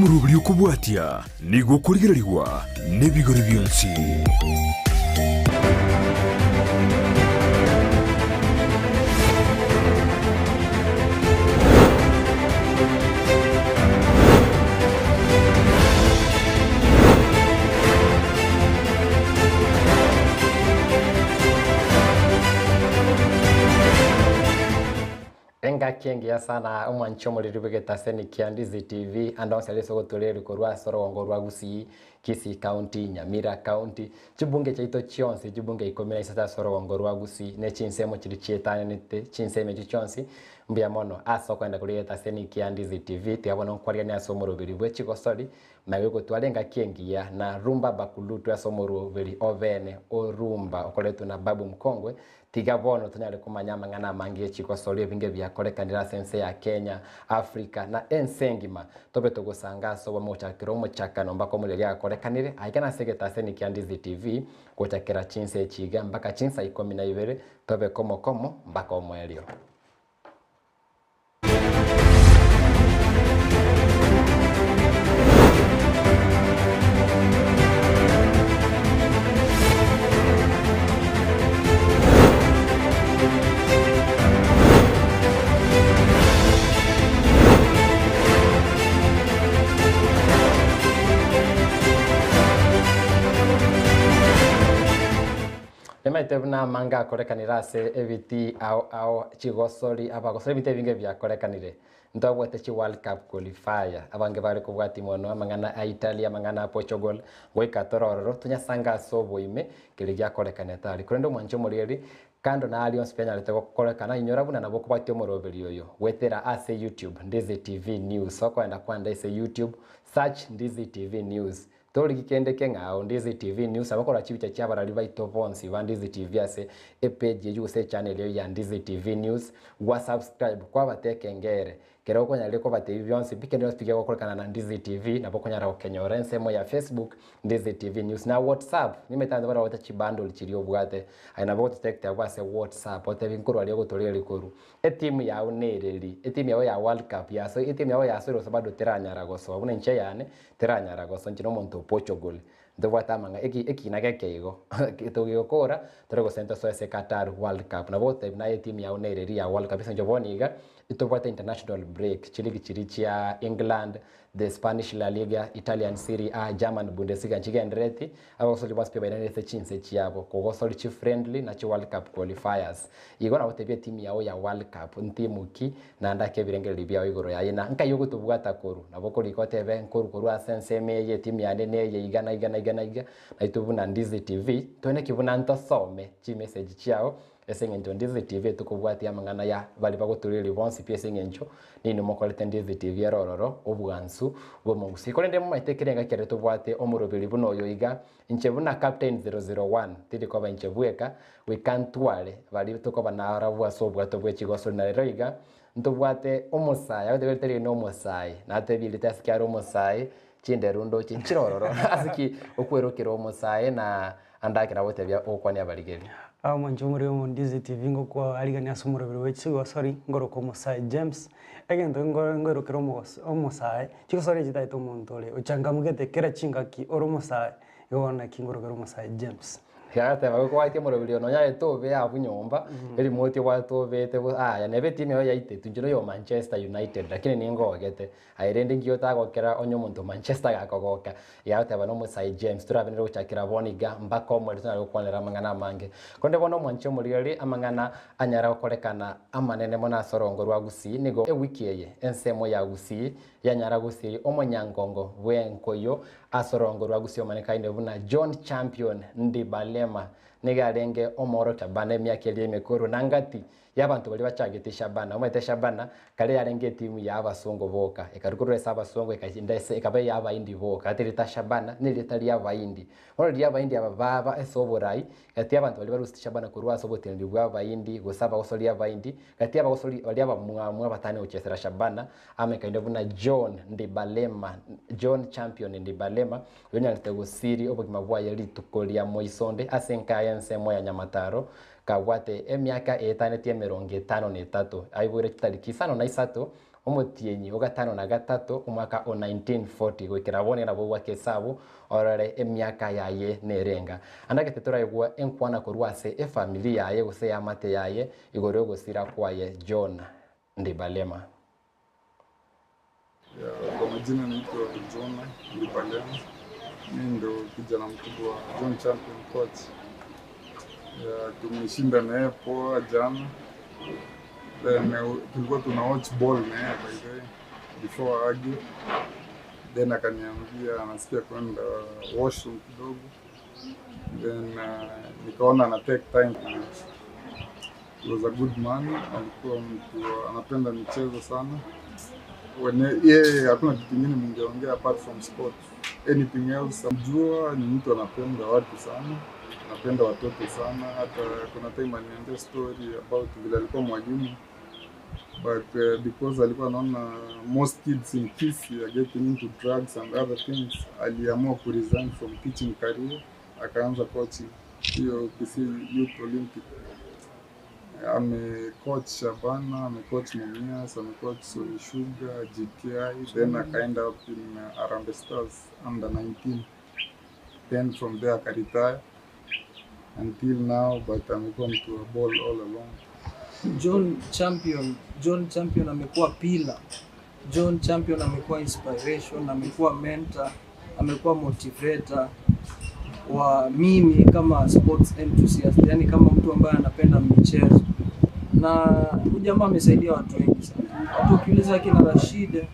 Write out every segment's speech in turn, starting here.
Omoroberi okobwatia nigo okorigererigwa nebigori bionsi. Engaki engiya sana omwanchi omoriri bw'egetaseni kia Ndizi TV ande onsi aria ase ogotoreria korwa ase orogongo rwa Gusii, Kisii County, Nyamira County, chibunge chiaito chionsi chibunge ikomi na isato ase orogongo rwa Gusii ne chinsemo chiria chietananete chinsemo echio chionsi mbuya mono ase okoenda koria egetaseni kia Ndizi TV tiga bono nkwariganie ase omoroberi bwe chigosori Naye gotwara engaki engiya na Rumba Bakulutu ase omoroberi obene o Rumba okoretwe na Babu Mkongwe, tiga bono tonyare komanya amang'ana amange ye chigosori ebinge biakorekanire ase ense ya Kenya, Africa na ense engima. Tobe togosanga ase obomo gochakera omochakano mpaka omorero riakorekanire aiga nase egetaseni kia Ndizi TV gochakera chinsa echi iga mpaka chinsa ikomi na ibere tobe komo komo mpaka omoerio. Nimaete buna amange akorekanire ase ebitii ao ao, chigosori, abagosori ebinto ebinge biakorekanire. Ntobwate chi World Cup qualifier, abange bare kobwatia mono amang'ana a Italy, amang'ana a Portugal, goika tore ororo tonyasange ase oboime keria giakorekanete aria. Korende omwanche omorigereria, kando na aria onsi bianyarete gokorekana, inyora buna nabo okobwatia omoroberi oyo goetera ase YouTube, Ndizi TV News. Okoenda kwande ase YouTube, search Ndizi TV News. Torigi kende keng'ao, Ndizi TV News nabo okorora chibicha chia abarari baito bonsi ba Ndizi TV ase epage eyio gose echannel eyio ya Ndizi TV News, gwa subscribe kwabata ekengere kero okonyarire kobatebia bionsi pi kende gionsi pi gegokorekana na Ndizi TV nabo okonyara gokenyora ensemo ya Facebook Ndizi TV News na WhatsApp nimaete abanto bare gocha chibundle chiria obwate aye nabo ogototekti abwo ase WhatsApp otebi nkorwa aria ogotoreria korwa Etimu yao nereri? Etimu yao ya World Cup yaso etimu yao yasoire gose bado teranyara gosoa buna inche eyane teranyara gosoa inche nomonto o Portugal ntobwate amang'a eki ekina geke igo togegokora tore gose ntosoe ase Qatar World Cup nabo ogotebi naye etimu yao nereri ya World Cup ase eng'encho bono iga ntobwate international break chiligi chiria chia England, the Spanish La Liga, Italian Serie A, German Bundesliga nchigenderereti, abagosori bonsi pi bairanire ase chinse chiabo kogosori chi friendly na chi World Cup qualifiers. Igo nagotebia etimu yao ya World Cup ntimu ki naende ake ebirengererio biao igoro yaye na nkai ogotobwata korwa. Nabo okorika otebe nkoru korwa ase ensemo eye etimu yane neye iga na iga na iga na iga naitwe buna Ndizi TV toeneki buna ntosome chimessage chiao Ase engencho Ndizi TV etokobwatia amang'ana ya baria bagotureria bonsi pi ase engencho ninwe mokorete Ndizi TV ere ororo obwansu bw'omogusii. Korende momaete ekerenga ekere tobwate omoroberi buna oyo iga, inche buna Captain 001 tindi koba inche bweka, goika ntware baria tokoba narabwo ase obwato bwe chigosori na rero iga ntobwate omosae, agotebi ritari eri nomosae, natebi erite ase ki are omosae, chinderu ndoche nchire ororo ase ki okwerokera omosae na Ande ake nagotebia ogokwania abarigeria. Omwancho omoriri omo Ndizi TV ngokoarigania ase omoroberi bwe chigosori ngoroka omosae James, egento nko nkoirokera omogos omosae, chigosori echi chitaete omonto ore ochangamgete kera chingaki ore omosae, igo bono naki nkorokera omosae James. Agateba gokwatia omoroberi oyo nonya aye tobe abwo nyomba, erimote obwate obete bo aya neba etimu yago yaitete inche noyo o Manchester United lakini ningogete. Aye rende nki otagokera onye omonto o Manchester gakogoka? Iga agoteba nomosae James, torabe nere gochakera bono iga mpaka omorero tonyare gokwanera amang'ana amange. Korende bono omwanche omorigereria amang'ana anyare gokorekana amanene mono ase orongo rwa Gusii nigo ewiki eye ensemo ya Gusii yanyara gosiria omonyangongo bw'enkoyo ase orongo rwa Gusii omanekaine buna John Champion Ndibalema nigo arenge omoorokia bana emiaka eria emekoro na ngati Y'abanto baria bachagete Shabana. Omanyete Shabana kare yarenge etimu ya abasongo boka, ekarwa korwa ase abasongo ekagenda ase ekaba eya abaindi boka. Gati erieta Shabana nerieta ria abaindi. Bono riria abaindi aba baba ase oborai, gati y'abanto baria baruseti Shabana korwa ase oboteneneri bwa abaindi gose abagosori abaindi, gati y'abagosori baria abamwamu abatani gochesera Shabana, amekaine buna John Ndibalema, John Champion Ndibalema, oyonyarete gosiria obogima bwaye rituko ria moisonde ase enka y'ensemo ya Nyamataro, Kabwate emiaka eetanetie emerongo etano na etato, aiboire chitariki isano na isato, Omotienyi o gatano na gatato, omwaka o 1940, goikera bono nabwo gwaka esabu orore emiaka yaye nerenga. Andagete toraigwa enkwana korwa ase efamiri yaye gose eamate yaye igoro yogosira kwaye John Ndibalema. Yeah, kwa majina naitwa Jonah Ndibalema. Mimi ndo kijana mkubwa wa John Champion coach. Yeah, tumeshinda na yeye poa jana. Then tulikuwa tuna watch ball na yeye by the way before age. Then akaniambia anasikia kwenda washroom kidogo. Then nikaona ana take time. He was a good man, alikuwa mtu anapenda michezo sana. Yeye hakuna kitu kingine mungeongea apart from sport. Anything else, mjua ni mtu anapenda watu sana, anapenda watoto sana. Hata kuna time aliniambia story about vile alikuwa mwalimu but because alikuwa anaona most kids in Kisii are getting into drugs and other things, aliamua ku resign from teaching career, akaanza coaching hiyo Kisii Youth Olympic. Amecoach Shabana, amecoach Mumias, amecoach Sony Sugar, GTI, then akaenda up in Harambee Stars under 19. Then from there akaretire until now, but amekuwa mtu wa ball all along. John Champion, John Champion amekuwa pillar. John Champion amekuwa inspiration, amekuwa mentor, amekuwa motivator wa mimi kama sports enthusiast, yani kama mtu ambaye anapenda michezo. Na huyu jamaa amesaidia watu wengi sana. Watu ukiuliza akina Rashid,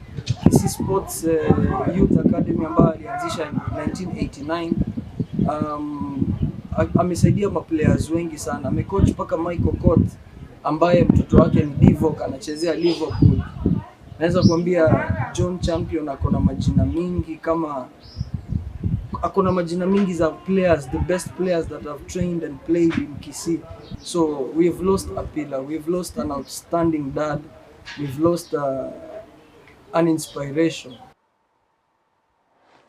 Kisii Sports Youth Academy ambayo alianzisha 1989 amesaidia maplayers wengi sana. Amecoach mpaka Michael Okoth ambaye mtoto wake ni Divock anachezea Liverpool. Naweza kuambia John Champion ako na majina mingi kama ako na majina mingi za players, the best players that have trained and played in Kisii. So we've lost a pillar, we've lost an outstanding dad, we've lost an inspiration.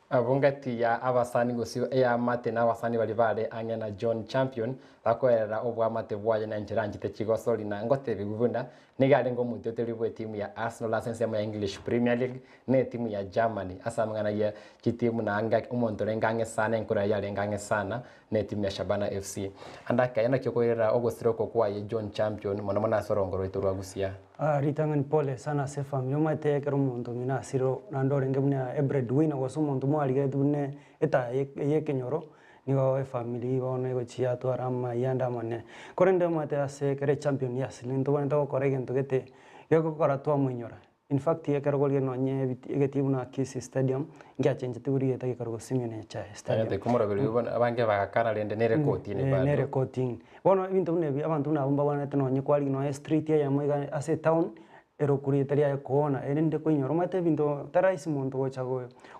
Abwo ngati ya abasani gose eamate na abasani baria bare ang'e na John Champion bakoerera obwamate bwaye na enchera anchete chigosori na ngotebiwu buna nigo arenge omonto bwa etimu ya Arsenal ase ensemo ya English Premier League na etimu ya Germany ase amang'ana ya chitimu na anga omonto orenge ang'e sana enkoro yaye yarenge ang'e sana na etimu ya Shabana FC. Ande akaya naki okoirera ogosira oko kwaye John Champion mono mono ase orongo rwaito rwa Gusii. Ritang'ani pole sana ase efamiri omanyete ekero omonto omino asire naende orenge buna ebreadwinner gose omonto mwarigeretie buna etaya ya ekenyoro, nigo efamiri bono egochia yatwara amaiyo ande amanene. Korende omanyete ase ekero echampion yasire ntobwenerete gokora egento gete gegokora twamoinyora. In fact ekero korigia nonye ebiti egetii buna Kisii Stadium, ngiachenchetigwe rigeta gekarwa Simeon Nyachae Stadium. Tanyete komoroberi bono abange bagakana rende nere kotini Eh, bado. nere kotini. Bono ebinto buna ebi abanto buna abwo mbabwenerete nonye kwarigia nonye street eyemo iga ase etown, ere okorieta riaye koona erinde koinyora omanyete ebinto tari rahisi monto gocha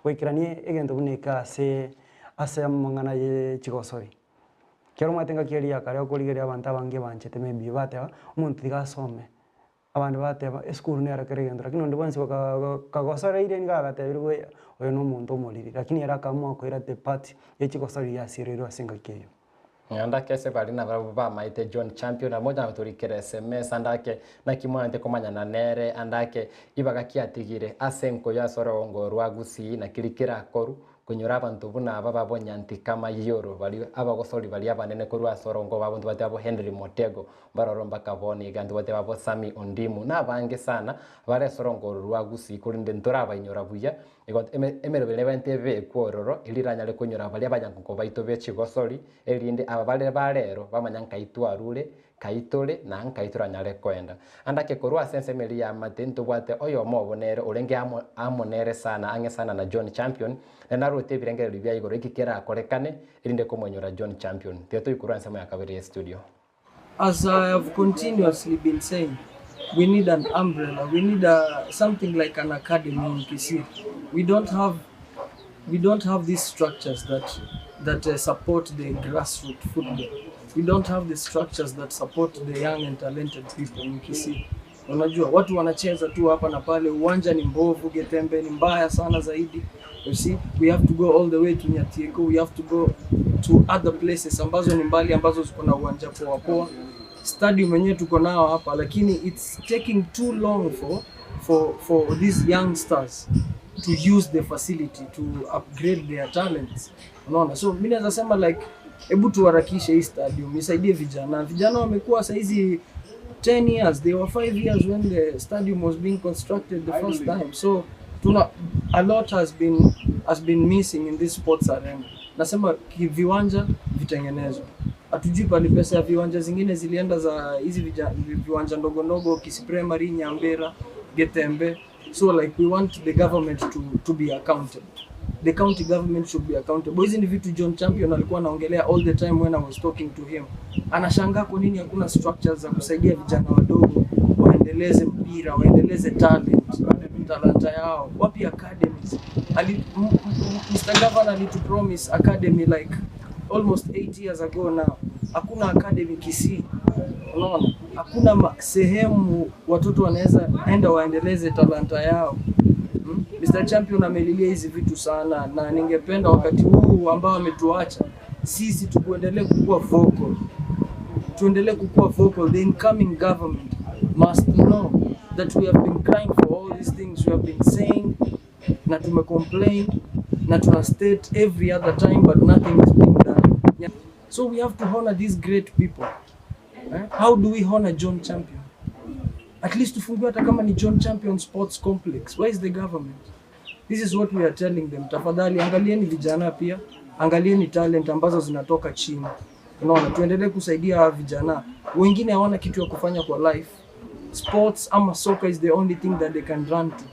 goikerania egento buna eke ase ase amang'ana ye chigosori. Ekero omanyete ngaki eria ya kare okorigereria abanto abange banchete maybe bateba, omonto tiga asome, abande bateba esukuru nero kera egento lakini onde bwensi kagosoreire nigo agatebirie oyo na omonto omoriri, lakini ere akaamua koira the part ya chigosori yasireirwe ase engaki eyio. Andake ase baria nabarabwo bamaete John Champion na moja gotorikera SMS andake naki mwanete komanyana nere andake ibaga kiatigire ase enkoyo ase orogongo rwa Gusii naki kerakoru konyora abanto buna aba babonyanti kama yoro bari abagosori bari abanene korwa ase orongo babo ntobate abo Henry Motego baroro mpaka bono iga ntobate babo Sami Ondimu na abange sana bare ase orongo oro rwa Gusii korende ntorabainyora buya igo emeroberi nebente ebekwe ororo erio riranyare konyora baria abanyankonko baito be chigosori erinde aba bare barero bamanya nkai twarure kai tore na nkai toranyare koenda. Andake korwa ase ensemo eria ya amate ntobwate oyomo obo nere orenge amo amo nere sana ang'e sana na John Champion na narote ebirengererio bia igoro eki kerakorekane erinde komonyora John Champion. Tiga toikorwa ensemo ya kabere ya studio. As I have continuously been saying, we need an umbrella. We need something like an academy in Kisii. We don't have these structures that support the grassroots football. We don't have the structures that support the young and talented people in Kisii. Unajua watu wanacheza tu hapa na pale, uwanja ni mbovu, Getembe ni mbaya sana zaidi. You see, we have to go all the way to Nyatieko, we have to go to other places ambazo ni mbali, ambazo ziko na uwanja poa poa. Stadium yenyewe tuko nao hapa, lakini it's taking too long for for, for these youngsters to use the facility to upgrade their talents. Unaona, so mi naweza sema like, hebu tuharakishe hii stadium isaidie vijana. Vijana wamekuwa saizi 10 years, they were 5 years when the stadium was being constructed the first time. So tuna a lot has been has been missing in this sports arena. Nasema ki- viwanja vitengenezwe. Hatujui pali pesa ya viwanja zingine zilienda za hizi vija- vi- viwanja ndogo ndogo Kisii Primary, Nyambera, Getembe. So like we want the government to, to be accountable. The county government should be accountable. Hizi ni vitu John Champion alikuwa anaongelea all the time when I was talking to him. Anashangaa kwa nini hakuna structures za kusaidia vijana wadogo waendeleze mpira, waendeleze talent, talanta yao. Wapi academies? Ali, m- m- Mr. Governor alitupromise academy like almost 8 years ago now. Hakuna academy Kisii. Unaona? Hakuna ma- sehemu watoto wanaweza enda waendeleze talanta yao. Hmm? Mr. Champion amelilia hizi vitu sana na ningependa wakati huu ambao ametuacha sisi tukuendelee kukua vocal. Tuendelee kukua vocal. The incoming government must know that we have been crying for all these things we have been saying na tumecomplain na tuna state every other time but nothing is being done. Yeah. So we have to honor these great people. Eh? How do we honor John Champion? At least tufungue hata kama ni John Champion Sports Complex. Where is the government? This is what we are telling them. Tafadhali angalieni vijana pia, angalieni talent ambazo zinatoka chini. Unaona, tuendelee kusaidia hawa vijana. Wengine hawana kitu ya kufanya kwa life. Sports ama soccer is the only thing that they can run to.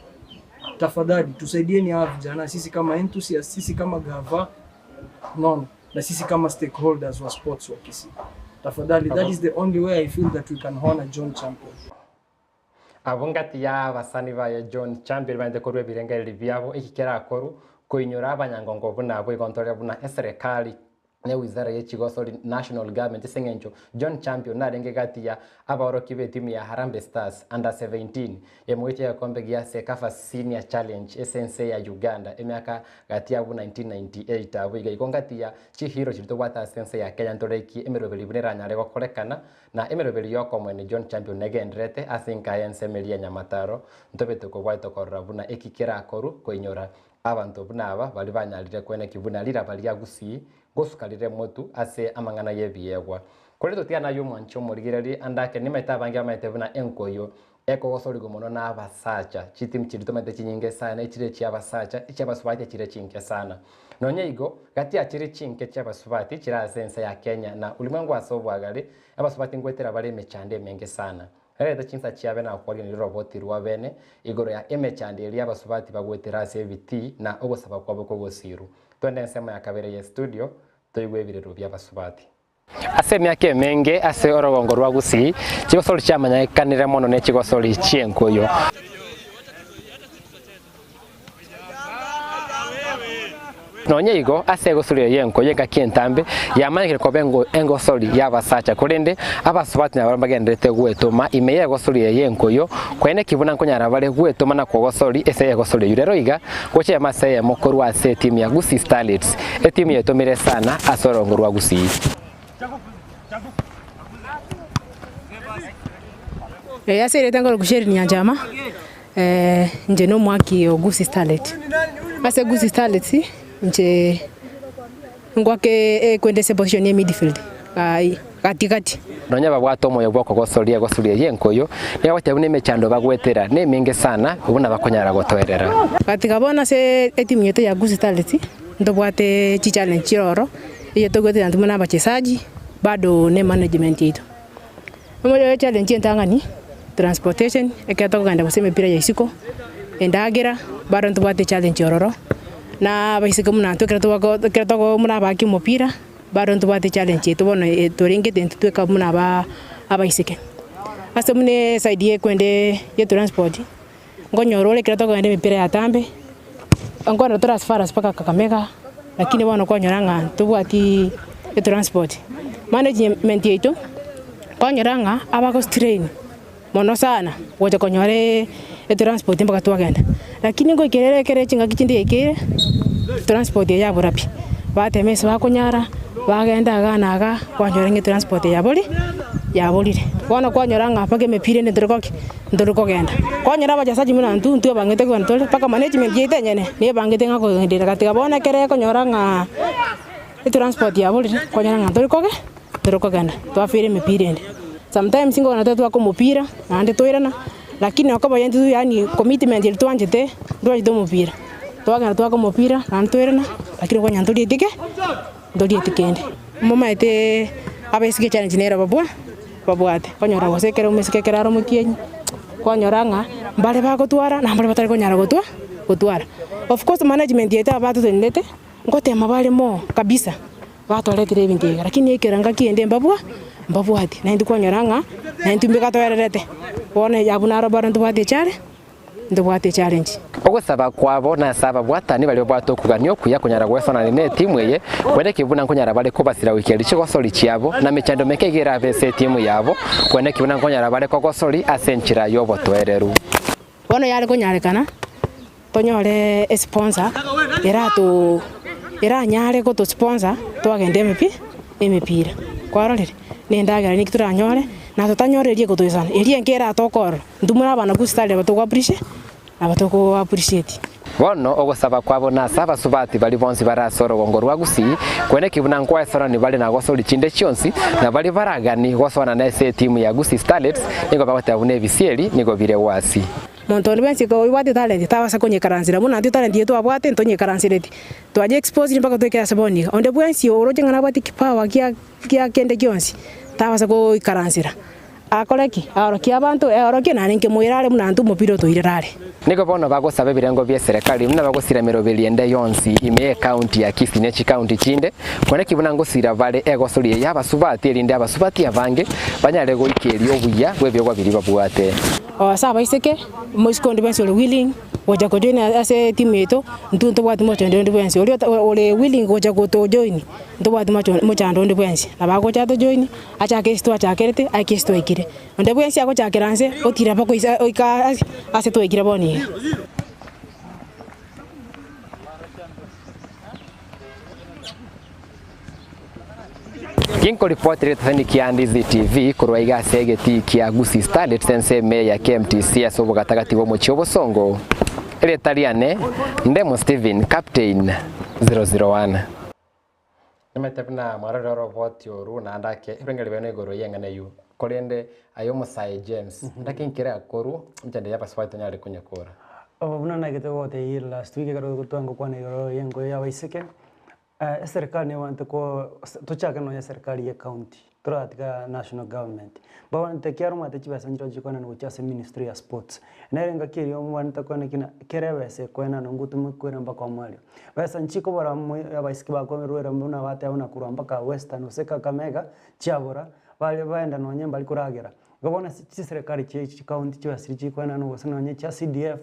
Tafadhali tusaidieni hawa vijana, sisi kama enthusiasts, sisi kama gava, unaona, na sisi kama stakeholders wa sports wa Kisii. Tafadhali, that is the only way I feel that we can honor John Champion. Abo ngati ya abasani baye John Champion baende korwa ebirengereri biabo eki kerakorwa koinyora abanyangongo buna abwo igontoria buna eserekari ne wizara ya echigosori national government ase eng'encho John Champion narenge gati ya abaoroki ba etimu ya Harambee Stars under 17 emoetie egekombe gia CECAFA Senior Challenge ase ense ya Uganda emiaka gati abwo 1998 abwo iga igo ngati ya chihero chiria tobwate ase ense ya Kenya ntorekie emeroberi buna eranyare gokorekana na emeroberi yokomwene John Champion negenderete ase enka ya ensemo eria ya Nyamataro ntobete kobwate korora buna eki kerakorwa koinyora abanto buna aba baria banyarire kweneki buna riraba ria Gusii gosuka rire motu ase amang'ana y'ebiegwa. Korende totiga naye omwanchi omorigereria ande ake nimaete abange bamaete buna enkoyo ekogosorigwa mono na abasacha. Chitimu chiria tomaete chinyinge sana echire chi'abasacha, echi'abasubati echire chinke sana. Nonya igo, gati ya chire chinke chi'abasubati chire ase ense ya Kenya na ulimwengu ase obwagare, abasubati ngoetera bare emechando emenge sana. Rerete chinsa chiabe na gokwaria roboti rwa bene igoro ya emechando eria abasubati bagoetera ase ebitii na ogosaba kwabo kogosirwa. Twende ensemo ya kabere ye studio toigwe ebirero bi'abasubati. Ase emiaka emenge ase orogongo rwa Gusii, chigosori chiamanyekanire mono ne chigosori chi'enkoyo. Nonya igo, ase egosori eye y'enkoyo engaki entambe yamanyekire koba engosori y'abasacha, korende abasubati nabarabwo mbagendererete gwetoma ime y'egosori eye y'enkoyo, koeneki buna nkonyara bare gwetoma na kogosori ase egosori eyio. Rero iga, gocha eyemo ase eyemo korwa ase etimu ya Gusii Starlets, etimu yetomire sana ase orongo rwa Gusii. Ase erieta nkoroku Sherry Nyanchama, inche na omwaki o Gusii Starlet. Ase Gusii Starlets, inche ngwake ekwenda ase eposition ya midfield gati gati. Nonya babwate omoyo bw'okogosoria egosoria eye enkoyo, nigo bagoteba buna emechando bagwetera nemenge sana, buna bakonyara gotoerera. Gatiga bono ase etimu yaito ya Gusii Starlets, ntobwate chichallenge chire ororo, eye togwetera intwe buna abachesaji, bado ne emanagement yaito. Omoyo challenge entang'ani, transportation, ekero tokogenda gose emepira ya isiko, endagera, bado ntobwate challenge ororo, na abaiseke buna intwe ekero tobako ekero togo buna abaaki omopira, bado ntobwate challenge yaito bono torengete intwe tweka buna aba abaiseke. Ase buna eside ya ekwende ya transport, nkonyora ore ekero tokogenda emepira ya tambe, nkonyora tore as far as mpaka Kakamega, lakini bono kwanyora ng'a ntobwati etransport. Management yaito, kwanyora ng'a abago strain mono sana gocha konyora etransport mpaka twagenda, lakini ngoikera ere ekere chingaki chinde yaikeire, transport eye yabora pi, batema ase bakonyara, bagenda igaa na igaa, kwanyora ng'a etransport yabori. yaborire. Bono kwanyora ng'a mpaka emepira ende ntori goki ntori kogenda. Kwanyora abachesaji buna intwe intwe ebangete kogenda tore mpaka management yaito enyene nebangete ng'a kogenderera gatiga bono ekere ekonyora ng'a etransport yaborire, kwanyora ng'a ntori koge ntori kogenda twafeira emepira ende. Sometimes nkogenda tore twaka omopira naende toirana, lakini okoba intwe yaani commitment eria twanchete, ntwanchete omopira. Twagenda twaka omopira naende toirana, lakini kwanyora ntorieti ki? Ntorieti kende. Momaete abaiseke echallenge nere babwa babwate, kwanyora gose ekero omosike ekero are omotienyi, kwanyora ng'a mbare bagotwara na mbare batari konyara gotwa gotwara. Of course management yaito aba batotenenete, ngotema bare moo kabisa, batoretire ebinto ebi, lakini ekero engaki ende mbabwa mbabwati, naintwe kwanyora ng'a naintwe mbiga toererete, bono abwo naro bono ntobwate echare. Ntobwate echallenge. Ogosaba kwabo nase ababwatani baria babwate okogania okuya konyara gwesonania netimu eye, kweneki buna nkonyara bare kobasira goikera chigosori chiabo, na mechando meke iga erabe ase etimu yabo, kweneki buna nkonyara bare kogosori ase enchera y'obotoereru. Bono yare konyarekana tonyore esponsor erato eranyare gotosponsor twagenda emepi emepira kwarorire? Na endagera naki toranyore na totanyore eria egotoisana eria enke eratokorora. Intwe more abana b'Israeli aba togo appreciate aba toko appreciate. Bono ogosaba kwabo nase abasubati baria bonsi bare ase orogongo rwa Gusii, kweneki buna nkwaesorani bare na gosori chinde chionsi, na baria baragani gosoana nase etimu ya Gusii Starlets nigo bagoteba buna ebisieri nigo bire gwasi. Monto onde bwensi oyobwate etalent tabasa konyekaransera buna intwe etalent eye twabwate ntonyekaransireti, twaye exposed mpaka toike ase bono iga. Onde bwensi oroche ng'a nabwate ekipawa gia gia kende gionsi tabasa goikaransera. Akore ki? Aorokie abanto, eorokie naende nkemoira are buna intwe omobira otoirire are. Nigo bono bagosaba ebirengo bi'eserekari buna bagosira emeroberi ende yonsi ime y'ecounty ya Kisii ne chicounty chinde, kore ki buna ngosira bare egosori eye y'abasubati erinde abasubati abange banyare goikeria obuya bw'ebiegwa biria babwate. Ase abaiseke, omoiseke onde bwensi ore willing gocha kojoin ase etimu yaito, intwe ntobwati mochando onde bwensi. Oria ore willing gocha gotojoin, ntobwati mochando onde bwensi. Nabo agocha atojoini. Achake ase twachakerete, aike ase twaikire. Onde bwensi agochakera nse, otira mpaka oisa oika ase ase twaikire bono iga. Ginkoripotera egetesani kia Ndizi TV korwa iga ase egetii kia Gusii Starlets ense ime ya KMTC ase obogatagati bw'omochie obosongo. Erieta riane Ndemo Stephen Captain 001. Nimanyete buna mwarorire oroboti oru naende ake ebirengererio biane igoro y'eng'ana eyio. Korende aye omosae James, ndaki nkere akoru emechando y'abasubati tonyare konyekora. Obo buna naigete gogotebia last week ekero tware gokwana igoro y'engoyo y'abaiseke, eserikari nebwate ko tochake nonya eserikari ya ecounty, toratiga national government. Babwate ekiagera omanyete chibesa nchirochio chikoenana gochia ase ministry ya sports. Nere engaki eria omobwate koeneki ng'a kera ebesa ekoenana ngotumeka ere mpaka omoerio. Besa nchikobora abaiseke bakorwera buna bateba buna korwa mpaka western gose kakamega chiabora, bare baenda nonye mbari koragera. Igo bono ase chiserikari chia chikaunti chibesa chikoenana gose nonye chia CDF,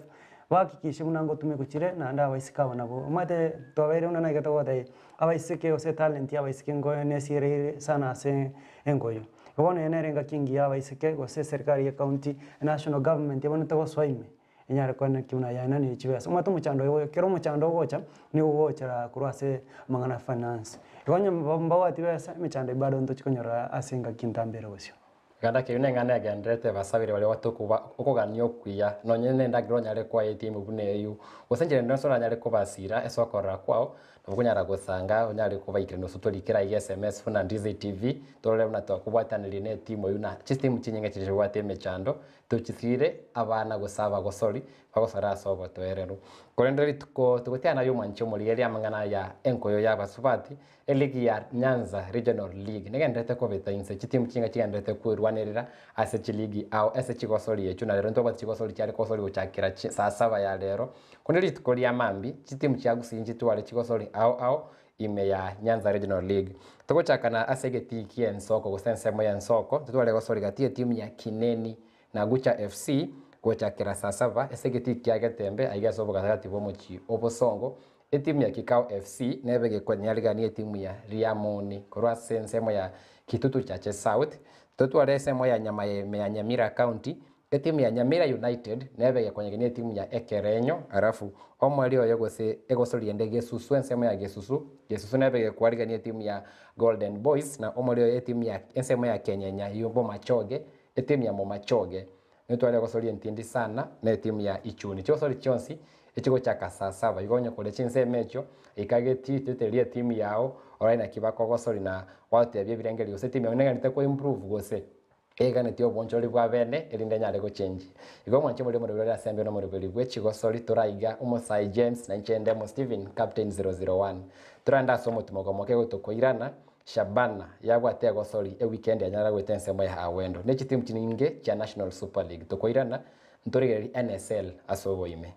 bahakikishe buna ngotumekwa chire naende abaiseke aba nabo. Omanyete twabeire buna naigete gotebia abaiseke gose etalent ya abaiseke nko nesiereire sana ase enkoyo. Igo bono eye nere engaki engiya abaiseke gose eserikari ya ekaunti, enational government ebwenerete gosoa ime. Enyare koeneki buna yaenanire chibesa. Omanyete omochando oyo ekero omochando ogocha, nigo ogochera korwa ase amang'ana a finance. Igo onye mbabwati besa, emechando eyio bado ntochi konyora ase engaki entambe ere bosio. Genda keyio neng'ana egendererete basabire baria batokuba okogania okuya, nonye nendagera onyare koa etimu buna eyio, gose enchera ende yonsi oranyare kobasira ase okorora kwao, nabo okonyara gosanga onyare kobaikerania gose torikere aiga sms buna Ndizi TV, torore buna twakobwatanirie na etimu eyio na chitimu chinyinge chiria chibwate emechando, Tochisire abana gose abagosori bagosora ase obotoereru. Korende rituko togotiana aye omwanchi omorigereria amang'ana aya enkoyo y'abasubati, eligi ya Nyanza Regional League negendererete kobeta inse chitimu chinga chigendererete kwerwanerera ase chiligi ao ase chigosori echio na rero ntobwate chigosori chiare kosori gochakera chi saa saba ya rero. Korende rituko ria mambia chitimu chia Gusii nchitware chigosori ao ao ime ya Nyanza Regional League. Togochakana ase egetii ki'ensoko gose ensemo y'ensoko, totware gosori gati y'etimu ya Kineni na Gucha FC gochakera saa saba ase egetii kia Getembe aiga ase obogatagati bw'omochie o Bosongo. Etimu ya Kikao FC nebe gekonyarigania etimu ya Riamoni korwa ase ensemo ya Kitutu Chache South. Totware ensemo ya Nyamaye ime ya Nyamira County. Etimu ya Nyamira United nebe egekonyegenia etimu ya Ekerenyo alafu omweri oyo gose egosoria ende Gesusu ensemo ya Gesusu, Gesusu nebe egekwarigania etimu ya Golden Boys na omweri oyo etimu ya ensemo ya Kenyenya eywo Bomachoge etimu ya Momachoge notware egosoria entindi sana na etimu ya Ichuni. Chigosori chionsi echigochaka saa saba igo onye kore chinsemo echio ika getii teteria etimu yao orore naki bakogosori na gwatebia ebirengererio gose etimu yao neganete ko improve gose. Eganetie obonchoreri bwa bene, erinde enyare gochenchia. Igo mwanche moria omoroberi ore ase embeo nomoroberi bwe chigosori, toraiga omosae James, na inche ndemo Stephen, Captain 001. Torande ase omotimoko omoke gotokoirana, Shabana yabwate egosori eweekend yanyara goeta ensemo ya Awendo ne chitimu chinyinge chia National Super League. Tokoirana, ntorigererie NSL ase oboime.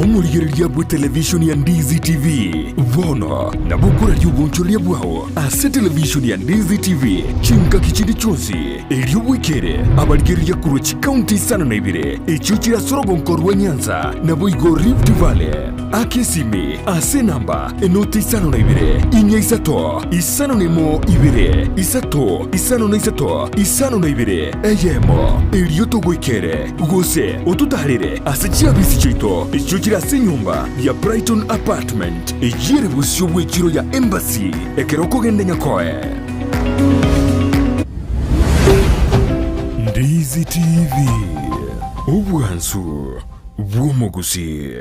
Omorigereria bw'etelevishoni ya Ndizi TV bono nabo okoraria obonchoreria bwao ase televishoni ya Ndizi TV chingaki chinde chionsi, erio bwekere abarigereria korwa chikaunti isano na ibere echio chire ase orogonko rwa Nyanza naboigo Rift Valley. Aka esimi ase enamba enoti isano na ibere, inya isato, isano na emo ibere, isato, isano na isato, isano na ibere, eyemo, erio togoikere, gose ototaarere ase chiabisi chiaito echio chire ase enyomba ya Brighton Apartment, eyio ere bosio bw'echiro ya Embassy, ekero okogenda Nyakoe. Ndizi TV, obwansu bw'omogusii.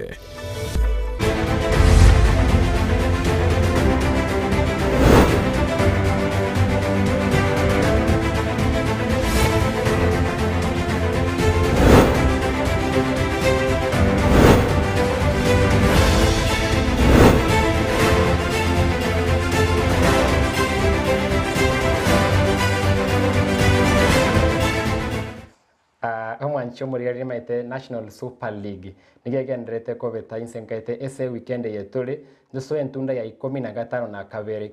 Aa omwanchi omorigereria nimaete National Super League nigo egendererete kobeta inse nkaete ase eweekend eye tore ntosoe entunda ya ikomi na gatano na kabere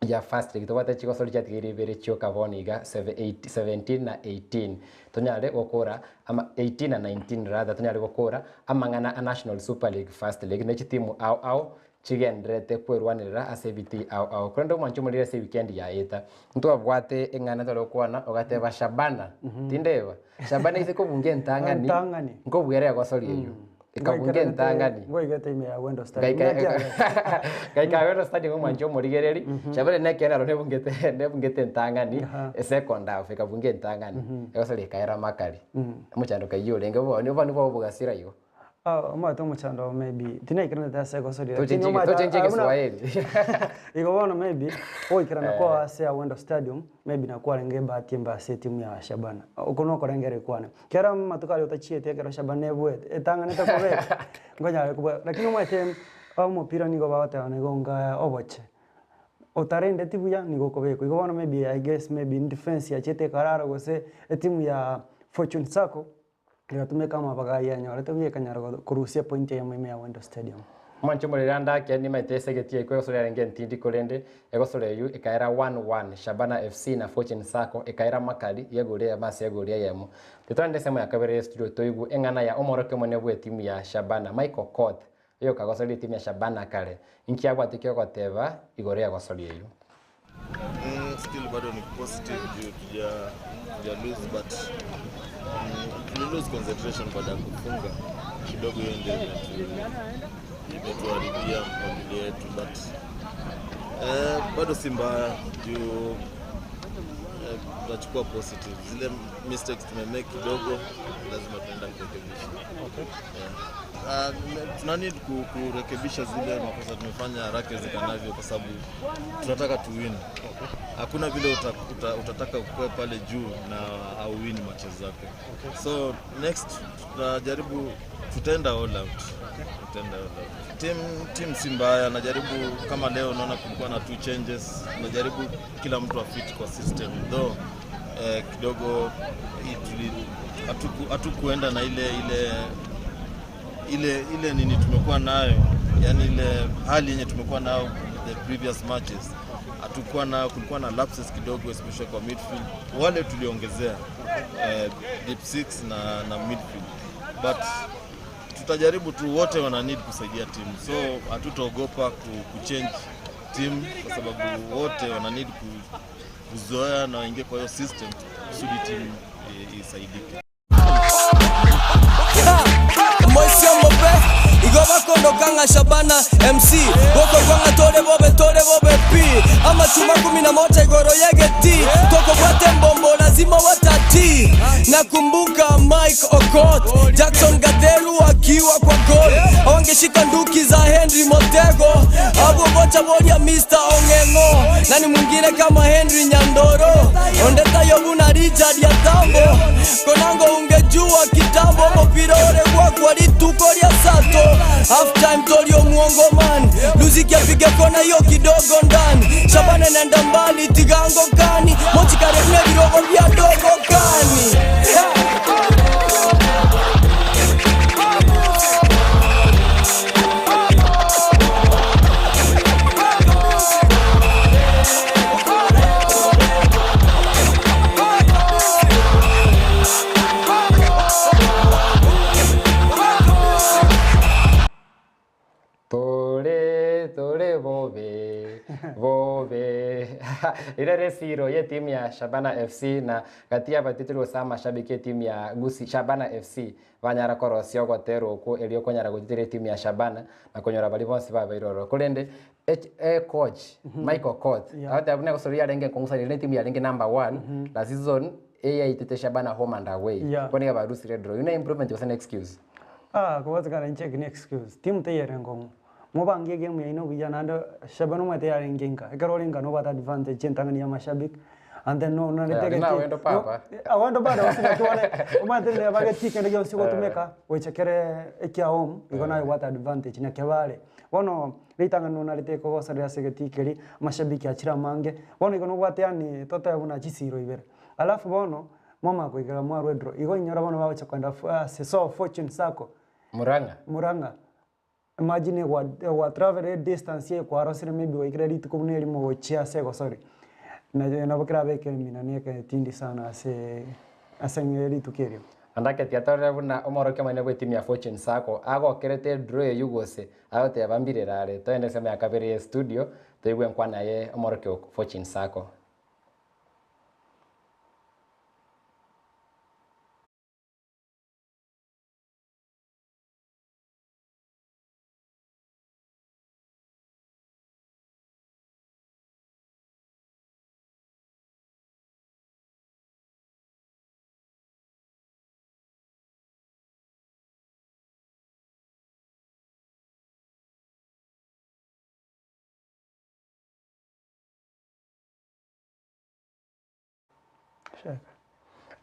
ya first league tobwate chigosori chiatigaire ibere chioka bono iga 17 na 18 tonyare gokora ama 18 na 19 rather tonyare gokora amang'ana a National Super League first league ne chitimu ao ao chigendererete kwerwanerera ase ebitii ao ao. Korende omwancho omoriri ase ewikendi yaeta, ntwabwate eng'ana tware gokwana, ogateba Shabana, tindeba? Shabana ise kobunga entang'ani, Entang'ani. nkobwera egosori eyio. Ekabunga entang'ani. Ngoigete ime ya Wendo Stadium. Ngaika Ng'aki aye? ngaika Wendo Stadium omwancho omorigereri, Shabana nekeene aro nebungete nebungete entang'ani, esecond half ekabunga entang'ani, egosori ekaera makari. Omochando kayio orenge bono, bono nigo obogasira igo. Omanyete omochando oo maybe tinaikeranete ase egosoria Tochenchie lakini omanyete tochenchie ah, buna Kiswahili. igo bono maybe ogoikerana kwao ase Awendo Stadium maybe nakwarenge ebahati embe ase etimu ya Shabana. Oko nokorengereria kwane. Ekero amatuko aria otachieti ekero Shabana ebuete etang'anete kobeka nkonyare kobua lakini omanyete omopira nigo bagoteba nigo nga oboche. Otarendeti buya nigo okobekwa. Igo bono maybe I guess maybe defense yachiete ekarara gose etimu ya Fortune Sacco. Egatumeka amabaga ayio anyorete buya ekanyara korusia epointi eyemo ime ya Wendo Stadium. Omonche omorero ande ake nimaete ase egetii ekio egosori yarenge entindi korende egosori eyio ekaera 1-1 Shabana FC na Fortune Sacco ekaera makari yegori eyemo ase egori eyemo. Titwarende ensemo ya kabere ye studio toigwe eng'ana ya omorokia omonene bw'etimu ya Shabana Michael Okoth oyokagosoria etimu ya Shabana kare. Inki abwate kiogoteba igoro y'egosori eyio? Still bado ni positive juu tuja tuja lose but tuli lose concentration baada ya kufunga kidogo, hiyo ndio imetuharibia mpangilio yetu but bado si mbaya juu tutachukua positive. Zile mistakes tumemake kidogo lazima tunaenda kurekebisha. Yeah. Tuna need kurekebisha zile makosa tumefanya haraka iwezekanavyo kwa sababu tunataka tu win. Hakuna vile utataka kukua pale juu na au win matches zako. So next tunajaribu tutaenda all out. Tutaenda all out. Team si mbaya, najaribu kama leo naona kulikuwa na 2 changes. Najaribu kila mtu afit kwa system though kidogo hatukuenda na ile ile ile nini tumekuwa nayo, yani ile hali yenye tumekuwa nayo the previous matches hatukuwa nayo, kulikuwa na lapses kidogo especially kwa midfield. Wale tuliongezea eh, deep six na, na midfield but tutajaribu tu, wote wana need kusaidia timu, so hatutaogopa ku, kuchange team kwa sababu wote wana need ku, kuzoea na waingie kwa hiyo system kusudi timu i- isaidike. Moisia mobe igo bakondoka ng'a Shabana MC gokogwa ng'a tore bobe tore bobe pi amachuma kumi na moja igoro y'egeti tokobwata embombo lazima watati nakumbuka Mike Okot Jackson Gatheru akiwa kwa goal awangeshika nduki za Henry Motego abwo gocha boria Mr Ong'eng'o nani mwingine kama Henry Nyandoro Ondeta Yobu na Richard Yatambo Konango ungejua kitambo mopira ore gwakwa rituko ria sato half time tolio muongo man Luziki apige kona hiyo kidogo ndani Shabana nenda mbali tigango kani mochikare buna ebirogo bia dogo kani yeah. Tore tore bobe bobe ire resiro ye timu ya Shabana FC na gati ya batitiri gose amashabiki etimu ya Gusii Shabana FC banyara korosia ogotera okwo erio okonyara gotitira etimu ya Shabana na konyora baria bonsi babeire ororo. Korende e coach Michael Okoth agoteba buna egosori yarenge enkong'u sana ere etimu yarenge number one last season eyaitete Shabana home and away bono iga barusire draw. Eyio ne improvement gose ne excuse? Ah, kobatekana inche eki ne excuse. Timu teiyo ere enkong'u. Mobange egame yaino buya naende Shabana omanyete yarenge inka. Ekero ore inka nobwate advantage entang'ani ya amashabiki and then no Eh, aria na awendo papa. Awendo bado gose naki bono omanyete rende bagetii kende gionsi gotumeka gocha kere ekia home igo naye obwate advantage naki bare. Bono ritang'ani nonarete kogosorera ase egetii keria, amashabiki achire amange, bono igo nobwate yaani totebe buna chisiro ibere. Alafu bono, Mwamanya koigera mwarwa ediro. Igo inyora bono bagocha kogenda ase so Fortune Sacco. Murang'a. Murang'a. Imagine gwa gwa travel edistance eye kwarosire maybe gwaikire rituko buna erimo gochia ase egosori. Naye nabo kerabe ekeremina na egetindi sana ase ase rituko erio. Andake tiatorire buna omorokia omonene bw'etimu ya Fortune Sacco agokerete edraw eyio gose agoteba mbirere are. Toende ensemo ya kabere ye studio toigwe enkwana ye omorokia o Fortune Sacco.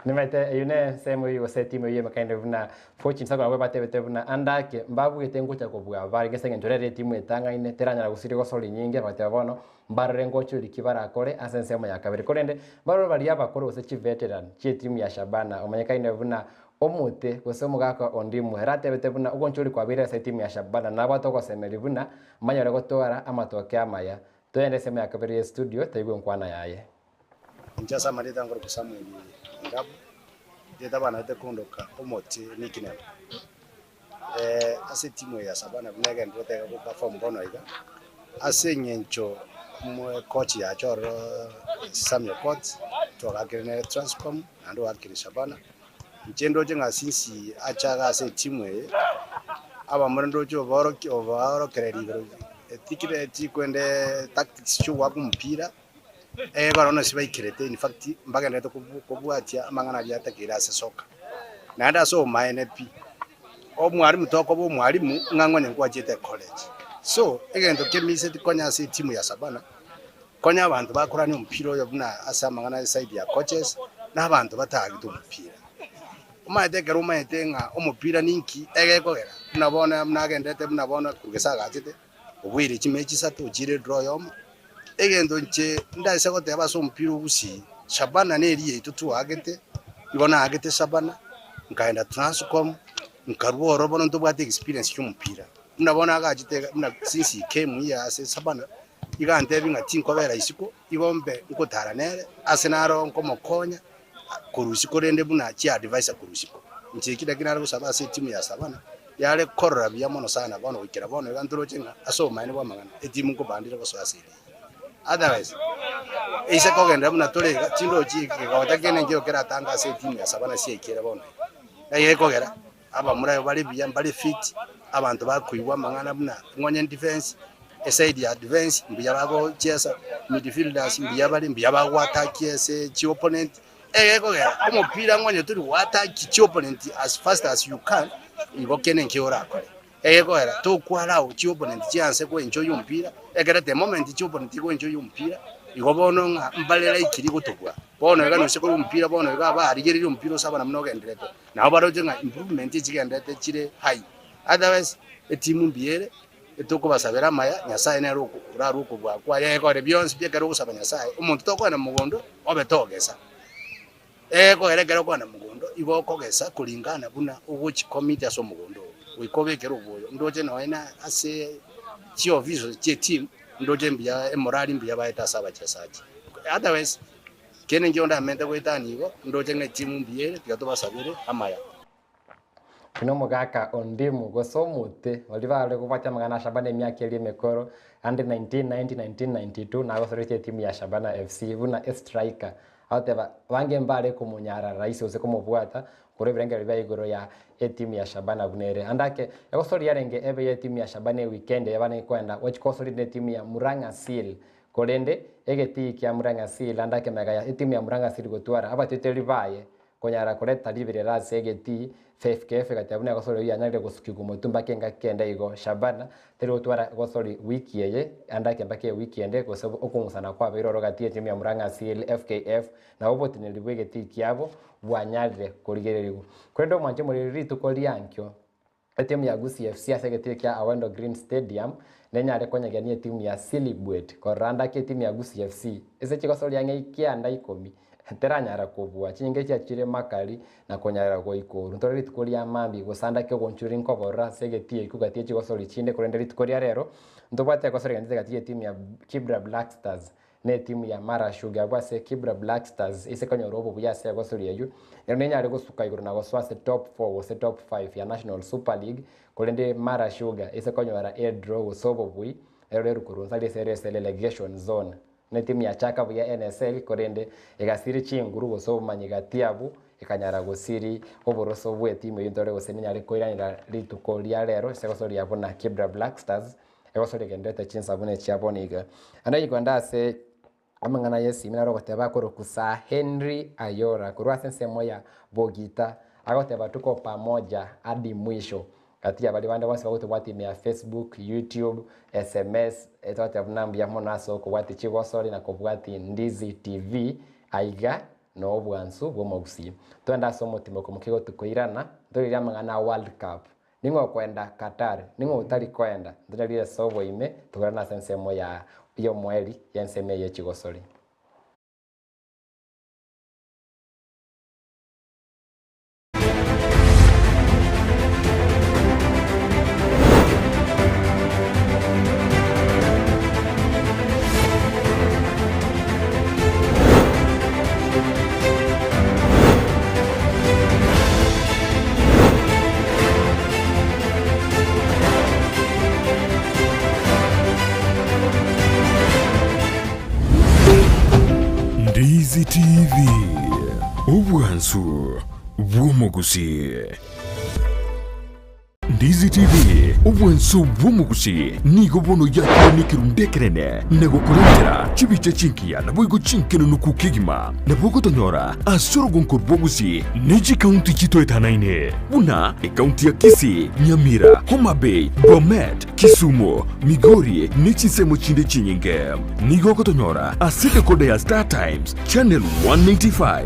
Nimaete eyio ne ensemo eyio gose etimu eyio emekaine buna Fortune Sacco nabwo batebete buna ande ake mbabuete ngocha kobua bare ase eng'encho rero etimu etang'aine teranyara gosiria gosori nyinge bagateba bono mbarore ngocha oria ki barakore ase ensemo ya kabere. Korende barore baria abakoro gose chiveteran chi'etimu ya Shabana omanyekaine buna omote gose omogaka ondimu ere atebete buna ogonchori kwabeire ase etimu ya Shabana nabwate ogosemeria buna mbanyare gotwara amatoke amaya. Toende ensemo ya kabere ye studio toigwe enkwana yaye. Inche ase amarieta nkorokwa Samuel Ngabu, rieta banarete kondoka omote nickname. Ase etimu eye ya Savannah buna egendererete iga go perform bono iga, ase eng'encho coach yacha ororo Sammy Okoth, twagakire nere Transcom naende oakire Shabana. Inche ndoche ng'a since acha iga ase etimu eye, abamura ndoche oborokia obaorokereria igoro etikire tikwende tactics chia ogoaka omopira. Barabwo nase baikerete, in fact mbagendererete kobwatia amang'ana aria atakeire ase soka. Naende ase obomaene pi, omwalimu tokoba omwalimu ng'a ng'onye nkwachiete ecollege. So, egento kemiseti konya ase etimu ya Savannah, konya abanto bakorania omopira oyo buna ase amang'ana eside ya coaches, na abanto batagete omopira. Omanyete ekero omanyete ng'a omopira ninki egekogera, buna bono nagenderete buna bono korwa gese agachete. Oboire chimechi isato, ochiire edraw oyomo. Egento inche ndaise goteba ase omopira o Gusii, Shabana neri yaito twaagete, igo naagete Shabana, nkaenda Transcom, Nkarua oro bono ntobwate experience y'omopira, buna bono agachete iga buna since he came here ase Shabana, iga antebi ng'a tinkobera isiko, igo mbe nkotara nere, ase naro nkomokonya korwa isiko rende buna chiadvisor korwa isiko. Inche eki naki nare gosaba ase etimu ya Shabana, yare korora buya mono sana bono goikera bono iga ntoroche ng'a ase obomaene bwa amang'ana, etimu nkobandire gosoa ase eligi. Otherwise, eise kogenderera buna tore iga, chindochi ekegocha kende nkero keratanga ase etimu ya Shabana siaikire bono iga. Naki gekogera, abamura abwo bare buya, mbare fit, abanto bakoigwa amang'ana buna ng'onye defense, eside ya defense mbuya bagochiesa, midfielders mbuya bare, mbuya bagoatakia ase chi opponent, egekogera omopira ng'onye tori goatakia chi opponent as fast as you can, igo kende nki orakore. Egekogera tokwara chi opponent chianse koenjoy omopira, ekero the moment chi opponent chigoenjoy omopira, igo bono ng'a mbare likely gotobua. Bono iga nonsi korwa omopira bono iga abarigereria omopira ase abana buna ogenderete, nabo baroche ng'a improvement echigenderete chire high. Otherwise, etimu mbuya ere, etokobasabera amaya, Nyasaye nere oko orarwe okobua kwaye egekore bionsi pi ekero ogosaba Nyasaye, omonto tokogenda mogondo obe togesa. Egekoera ekero okogenda mogondo, igo okogesa kuringana buna ogochi commit ase omogondo oo, goika obekere obwoyo. Ndoche nonya na ase chiofisi chie team, ndoche mbuya emorali mbuya baete ase abachesaji. Otherwise, kende nkio ndamente goetania igo, ndoche ng'a etimu mbuya ere, tiga tobasabere amaya. Buna omogaka ondimu, gose omote, baria bare kobwatia amang'ana a Shabana emiaka eria emekoro, ande 1990, 1992, nagosoretie etimu ya Shabana FC buna estriker. Agoteba, abange mbare komonyara rahisi gose komobwata, korwa ebirengererio bia igoro ya etimu ya Shabana buna ere. Ande ake, egosoria yarenge ebe y'etimu ya Shabana eweekend eye barenge koenda gochia gosoria netimu ya Murang'a Seal. Korende, egetii kia Murang'a Seal ande ake magega ya etimu ya Murang'a Seal gotwara abateteri baye Konyara koreta riberera ase egetii, FKF egateba buna egosori eyio yanyarire gosukigwa omotwe mpaka engaki ende igo. Shabana teri gotwara egosori wiki eye ande ake mpaka ewiki ende gose okong'usana kwabeire oro gati y'etimu ya Murang'a Seal, FKF, na oboteneneri bw'egetii kiabo bwanyarire korigererigwa. Korende omwanche omoriri rituko riankio. Etimu ya Gusii FC ase egetiri kia Awendo Green Stadium nenyare konyegenia etimu ya Silibwet korora ndaki etimu ya Gusii FC ase chigosoria ang'e ikianda ikomi teranyara kobua chinyinga chiachire makari na konyara goika oru. Ntore rituko ria mambia gose andaki ogonchuri nkoborora ase egetii ekio gati ye chigosori chinde korende rituko ria rero ntobwate egosori egentete gati ye etimu ya Kibra Black Stars Netimu ya Mara Sugar abwo ase Kibra Black Stars ase konyora obobuya ase egosoria eyio, ero nenyare gosuka igoro na gosoa ase top four gose top five ya National Super League, korende Mara Sugar ase konyora edraw gose obobui, ero reru korwa nsari ase ere ase relegation zone. Netimu yachaka buya NSL korende egasiri chinguru gose obomanyi gati abwo ekanyara gosiri oboroso bw'etimu eyio ntore gose nenyare koiranera rituko ria rero ase egosoria buna Kibra Black Stars Egosori egenderete chinsabuni echia bono iga. Ande rikonda ase amang'ana y'esimi naro ogoteba akorokwa Sir Henry Ayora korwa ase ensemo ya Bogita agoteba tuko pamoja hadi mwisho. Gati ya baria bande bonsi bagotobwatia ime ya Facebook, YouTube, SMS, togoteba buna mbuya mono ase okobwatia chigosori na kobwatia Ndizi TV aiga nobwansu bw'omogusii. Togende ase omotimoko moke gotukoirana, ntorigererie amang'ana a World Cup. Ning'o okoenda Qatar? Ning'o otari koenda? Ntocharirie ase oboime, togorane ase ensemo ya y'omoeri y'ensemo eye chigosori. Ndizi TV, obwansu bw'omogusii. Ndizi TV, obwanso bw'omogusii, nigo bono yakire nekerundu ekenene na gokorentera chibicha chingiya naboigo chinkenenuku kegima. Nabo ogotonyora ase orogonko rwa Gusii ne chikaunti chitoetanaine buna ekaunti ya Kisii, Nyamira, Homa Bay, Bomet, Kisumu, Migori ne chinsemo chinde chinyinge. Nigo ogotonyora ase decoder ya Star Times, channel 195.